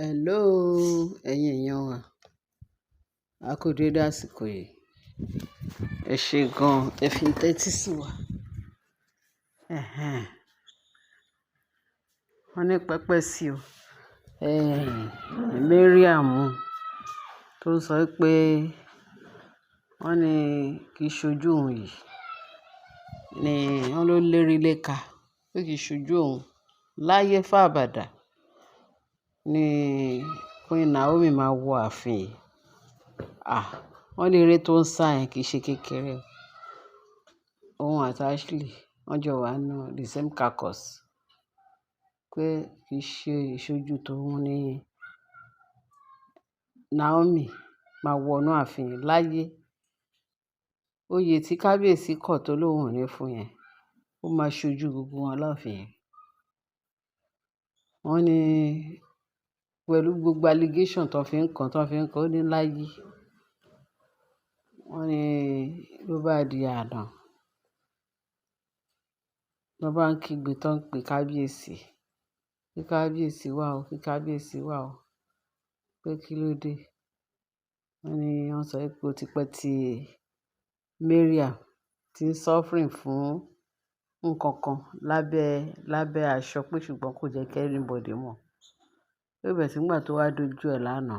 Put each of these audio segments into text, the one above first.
Hello, ẹ̀yin èèyàn wa. A kú dédé àsìkò yìí. Ẹ ṣe gan, ẹ fi tẹ́tí sí wa. Ẹ̀hẹn. Wọ́n ní pẹpẹ sí o. Mariam tó sọ pé wọ́n ní kì í ṣojú òun yìí ni wọ́n ló lérí léka pé kì í ṣojú òun láyé fàbàdà ni Queen Naomi máa wọ ààfin yìí. Ah! Wọ́n ní eré tó ń sá yẹn kì í ṣe kékeré. Òun àti Ashley wọ́n jọ wà nínú the same caucus pé kì í ṣe ìṣojú tòun ní Naomi máa wọ inú ààfin yìí láyé. Oyè tí kábíyèsí kọ̀ tó lóun ò ní fún yẹn, ó máa ṣojú gbogbo wọn láàfin yẹn. Wọ́n ní pẹ̀lú gbogbo allegation tó fi ń kan, tó fi ń kan, ó ní láyé. Wọ́n ní ló bá di àná. Lọ bá ń kígbe tó ń pe kábíyèsí. Kí kábíyèsí wá o, kí kábíyèsí wá o. Pé kí ló dé? Wọ́n ní wọ́n sọ pé ó ti pẹ́ tí Mariam tí ń suffering fún nǹkan kan lábẹ́, lábẹ́ aṣọ pé ṣùgbọ́n kò jẹ́ kí anybody mọ̀. Pé but nígbà tó wá dojú ẹ lánàá,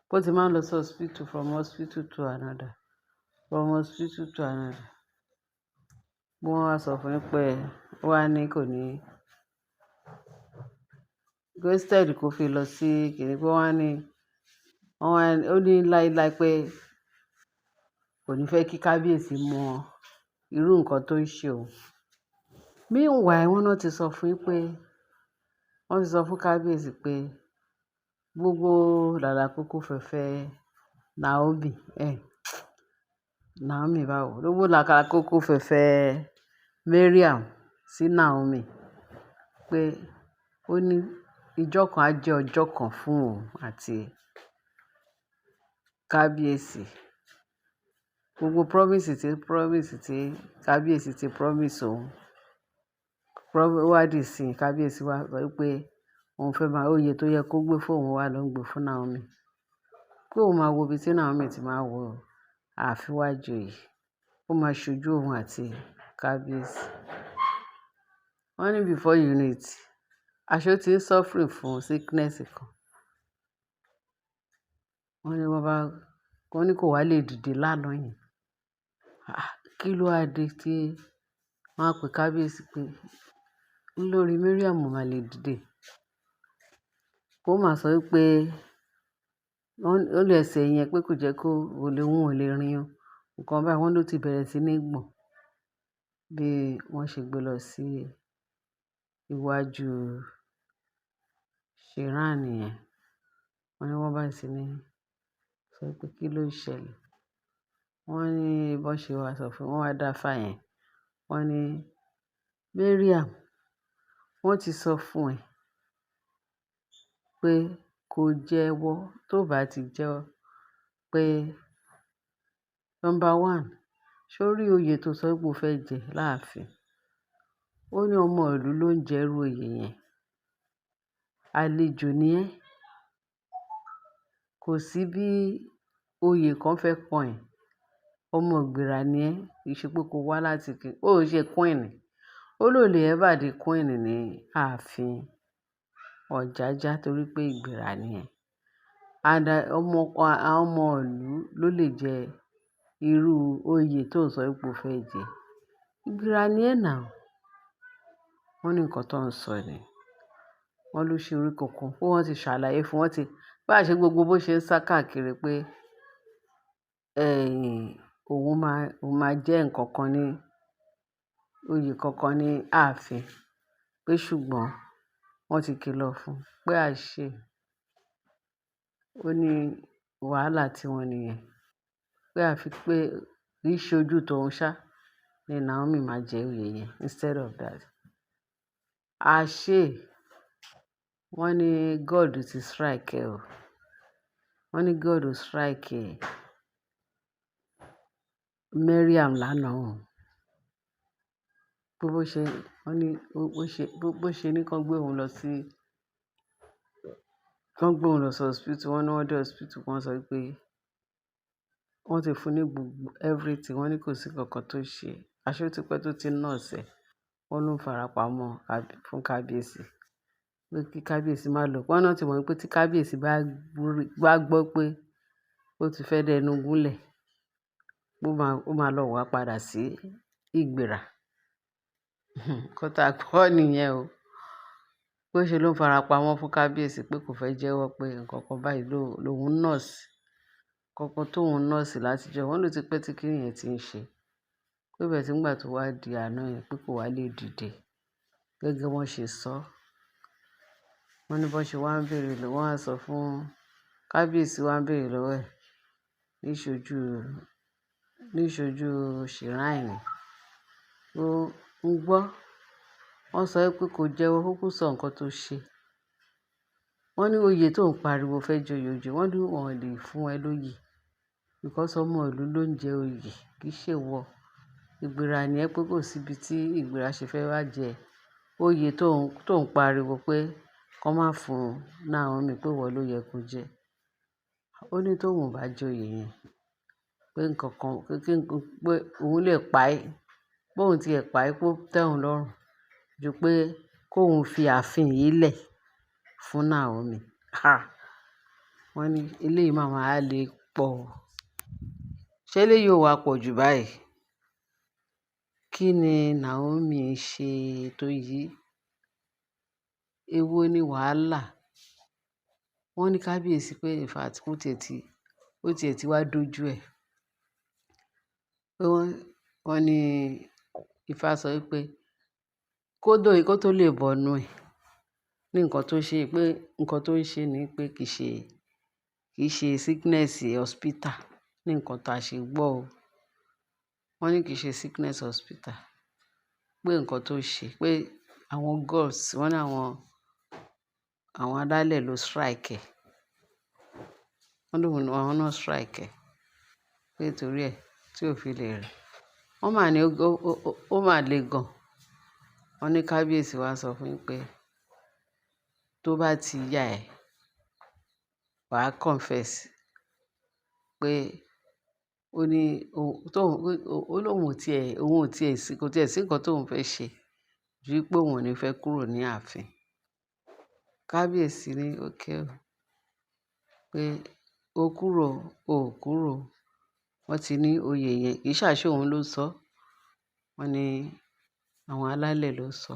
bó ti máa ń lọ sí hospital, from hospital to another, from hospital to another. Bí wọ́n wá sọ fún un pé ó wá ní kò ní, pé instead kó fi lọ sí kìnì pé wọ́n wá ní, wọ́n wá ní, ó ní láíláí pé kò ní fẹ́ kí kábíyèsí mọ irú nǹkan tó ń ṣe òun. Meanwhile, wọ́n náà ti sọ fún un pé, wọ́n ti sọ fún kábíyèsí pé gbogbo làlà kúkú fẹ́fẹ́ Naomi, Naomi báwo? Gbogbo làlà kúkú fẹ́fẹ́ Mariam sí Naomi pé ó ní ìjọ kan á jẹ́ ọjọ́ kan fún òun àti kábíyèsí. Gbogbo promise tí kábíyèsí ti promise òun, wá dì sí kábíyèsí wá sọ wípé òun fẹ́ máa oyè tó yẹ kó gbé fún òun wá ló ń gbé fún Naomi. Pé òun máa wo ibi tí Naomi ti máa wọ ààfin wá joyè. Ó máa ṣojú òun àti kábíyèsí. Wọ́n ní before you know it, aṣọ tí ń suffering fún sickness kan. Wọ́n ní wọ́n bá, wọ́n ní kò wá lè dìde lánàá yẹn. Ah! Kí ló á dé tí wọ́n á pe kábíyèsí pé olórí Mariam ò máa lè dìde. Ó máa sọ wípé ó lè ẹsẹ̀ yẹn pé kò jẹ́ kó lè òun ò lè rìn o. Nǹkan báyìí wọ́n ló ti bẹ̀rẹ̀ sí ní gbọ̀n bí wọ́n ṣe gbé lọ sí iwájú shrine yẹn. Wọ́n ní wọ́n bá sì ní sọ pé kí ló ṣẹlẹ̀. Wọ́n ní bó ṣe wá sọ fún, wọ́n wá dáfá yẹn. Wọ́n ní Mariam, wọ́n ti sọ fún ẹ pé kó jẹ́wọ́, tó bá ti jẹ́wọ́ pé number one, ṣé o rí oyè tó sọ pé o fẹ́ jẹ láàfin? Ó ní ọmọ ìlú ló ń jẹ irú oyè yẹn. Àlejò ni ẹ́. Kò sí bí oyè kan fẹ́ kan ẹ̀. Ọmọ ìgbéra ni ẹ́. Kì í ṣe pé kó wá láti kí, ó ṣe queen. Ó lò lè ever di queen ní ààfin Ọ̀jájá torí pé ìgbéra ni ẹ́. And ọmọ, àwọn ọmọ ìlú ló lè jẹ irú oyè tó ń sọ pé o fẹ́ jẹ. Ìgbéra ni ẹ́ now. Wọ́n ní nǹkan tó ń sọ ni. Wọ́n ló ṣe orí kunkun. Pé wọ́n ti ṣàlàyé fún wọn tí bá ṣe gbogbo bó ṣe ń sá káàkiri pé, òun máa jẹ́ ǹkan kan ní oyè kankan ní ààfin. Pé ṣùgbọ́n wọ́n ti kìlọ̀ fún un pé àìṣe. Ó ní wàhálà tí wọ́n níyẹn. Pé àfi pé kì í ṣe ojú tòun ṣá ni Naomi máa jẹ oyè yẹn instead of that. Àṣé wọ́n ní God ti strike ẹ o. Wọ́n ní God strike ẹ. Mariam lánàá o. Bó bó ṣe, wọ́n ní bó ṣe, bó ṣe ní kí wọ́n gbé òun lọ sí Wọ́n gbé òun lọ sí hospital. Wọ́n ní wọ́n dé hospital, wọ́n sọ pé wọ́n ti fún ní gbogbo everything. Wọ́n ní kò sí nǹkan tó ṣe. Aṣé ó ti pẹ́ tó ti ń nurse ẹ̀. Wọ́n ló ń farapamọ́ fún kábíyèsí pé kí kábíyèsí má lọ. Wọ́n náà ti mọ̀ pé tí kábíyèsí bá gbọ́ pé ó ti fẹ́ dẹnu gúnlẹ̀, ó máa lọ wá padà sí Ìgbìrà. Nǹkan tá a gbọ́ nìyẹn o. Pé ṣe ló ń farapamọ́ fún kábíyèsí pé kò fẹ́ jẹ́wọ́ pé nǹkan kan báyìí lòun nurse. Nǹkan kan tóun nurse láti ọjọ́. Wọ́n ló ti pẹ́ tí kíni yẹn ti ń ṣe. Pé bẹ́ẹ̀ tí nígbà tó wá di àná yẹn pé kò wá lè dìde. Gẹ́gẹ́ bí wọ́n ṣe sọ. Wọ́n ní bó ṣe wá ń bèèrè lọ́wọ́, wọ́n á sọ fún kábíyèsí, wá ń bèèrè lọ́wọ́ ẹ̀ níṣojú, níṣojú shrine. Ó ń gbọ́. Wọ́n sọ pé kò jẹ́wọ́, kó kú sọ nǹkan tó ṣe. Wọ́n ní oyè tó ń pariwo fẹ́ joyè oje. Wọ́n ní wọ́n ò lè fún ẹ lóyè. Because ọmọ ìlú ló ń jẹ oyè, kì í ṣe ìwọ. Ìgbìrà ni ẹ pé kò sí ibi tí Ìgbìrà ṣe fẹ́ wá jẹ oyè tó ń pariwo pé kó má fún Naomi pé ìwọ ló yẹ kó jẹ. Ó ní tóun ò bá jẹ oyè yẹn, pé nǹkan kan, pé kí n, pé òun lè pa ẹ́, pé òun ti ẹ̀ pa ẹ́ pé ó tẹ́ òun lọ́rùn ju pé kó òun fi ààfin yìí lẹ̀ fún Naomi. Ha! Wọ́n ní eléyìí máa máa le pọ̀. Ṣé eléyìí ò wá pọ̀ jù báyìí? Kí ni Naomi ṣe tó yìí? Èwo ni wàhálà? Wọ́n ní kábíyèsí pé in fact ó ti ẹ̀ ti wá dojú ẹ. Pé wọ́n ní Ifá sọ wípé kó tó lè bọnu ẹ̀ ní nǹkan tó ṣe, pé nǹkan tó ń ṣe ni pé kì í ṣe sickness hospital ní nǹkan tó a ṣe gbọ́ o. Wọ́n ní kì í ṣe sickness hospital. Pé nǹkan tó ṣe, pé àwọn gods, wọ́n ní àwọn alálẹ̀ ló strike ẹ̀. Wọ́n lóun, àwọn náà strike ẹ̀. Pé torí ẹ tí ò fi lè rìn. Wọ́n máa ní ó máa le gan. Wọ́n ní kábíyèsí wá sọ fún un pé tó bá ti yá ẹ, wà á confess pé ó ní tóun, ó lóun ò tí ẹ, òun ò tí ẹ sí, kò tí ẹ sí nǹkan tó òun fẹ́ ṣe ju pé òun ò ní fẹ́ kúrò ní ààfin. Kábíyèsí ní okay o. Pé ó kúrò, ó kúrò. Wọ́n ti ní oyè yẹn, kì í ṣàṣe òun ló sọ. Wọ́n ní àwọn alálẹ̀ ló sọ.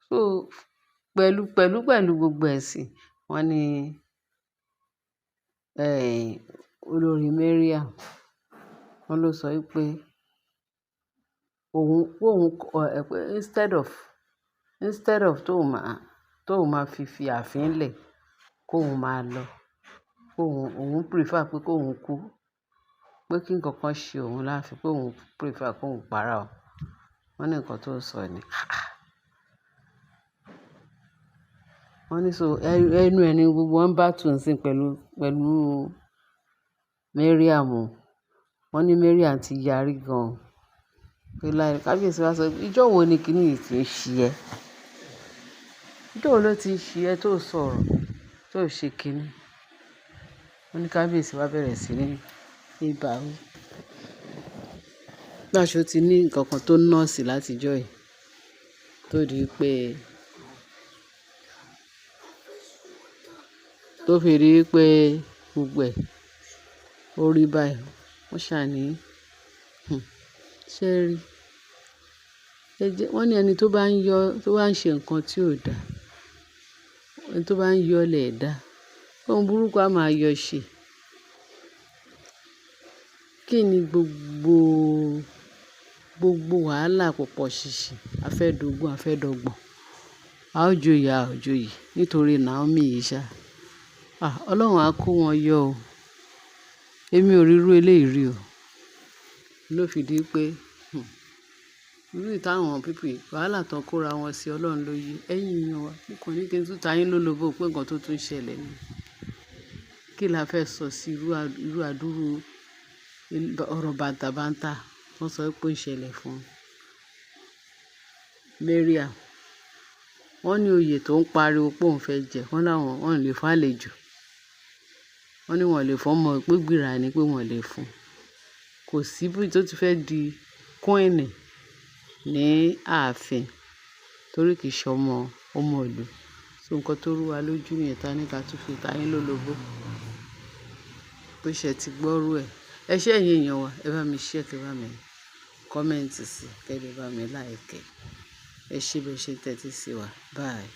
So pẹ̀lú gbogbo ẹ̀sìn, wọ́n ní, olórí Mariam, wọ́n ló sọ wípé òun, pé òun, pé instead of tóun máa fi ààfin lẹ̀, kó òun máa lọ. Kó òun prefer pé kó òun kú. Pé kí nǹkan kan ṣe òun láàfin, pé òun prefer kó òun para òun. Wọ́n ní nǹkan tó ń sọ ni. Wọ́n ní so ẹnu ẹni gbogbo wọn bá tún sí pẹ̀lú Mariam o. Wọ́n ní Mariam ti yarí gan. Pé láì, kábíyèsí wá sọ pé ìjọ wo ni kíní yìí tí ń ṣe ẹ́? Ìjọ wo ló ti ń ṣe ẹ́ tó sọ̀rọ̀, tó ṣe kíní? Wọ́n ní kábíyèsí wá bẹ̀rẹ̀ sí ní bá wí. Bí aṣọ ti ní nǹkan kan tó nurse láti ọjọ́ yìí, tó di pé, tó fi rí pé gbogbo ẹ̀ ó rí báyìí. Wọ́n ṣà ní, ṣé ẹ rí? Ẹ jẹ́, wọ́n ní ẹni tó bá ń yọ, tó bá ń ṣe nǹkan tí ò dá, ẹni tó bá ń yọ lẹ̀ dá, ohun burúkú a máa yọ ṣe. Kí ni gbogbo wàhálà pọ̀pọ̀ ṣìṣì? A fẹ́ dogun, a fẹ́ dọgbọ́n. A ó joyè, a ò joyè nítorí Naomi yìí ṣá. Ah! Ọlọ́run á kó wọn yọ o. Èmi ò rí irú eléyìí rí o. Ló fi di pé, irú ìta àwọn people yìí, wàhálà tó ń kóra wọn sí Ọlọ́run ló yé. Ẹ̀yin èèyàn wa, mo kàn ní kí n tún ta yín lólobó pé nǹkan tó tún ṣẹlẹ̀ ni. Kí la fẹ́ sọ sí irú àdúró ọ̀rọ̀ bàǹtàbàǹtà tó ń sọ pé ó ń ṣẹlẹ̀ fún Mariam. Wọ́n ní oyè tó ń pariwo pé òun fẹ́ jẹ, wọ́n láwọn wọ́n lè fún àlejò. Wọ́n ní wọ́n lè fún ọmọ pé gbìrà ni pé wọ́n lè fún. Kò sí bí tó ti fẹ́ di queen ní ààfin torí kì í ṣe ọmọ, ọmọ ìlú. So nǹkan tó rú wa lójú nìyẹn tá ní ká tún fi ta yín lólobó. Pé ṣé ẹ ti gbọ́rú ẹ. Ẹ ṣé ẹ̀yin èèyàn wa, ẹ bá mi share, kí ẹ bá mi comment sí, kí ẹ lè bá mi like. Ẹ ṣé bí ẹ ṣe ń tẹ́tí sí wa. Bye.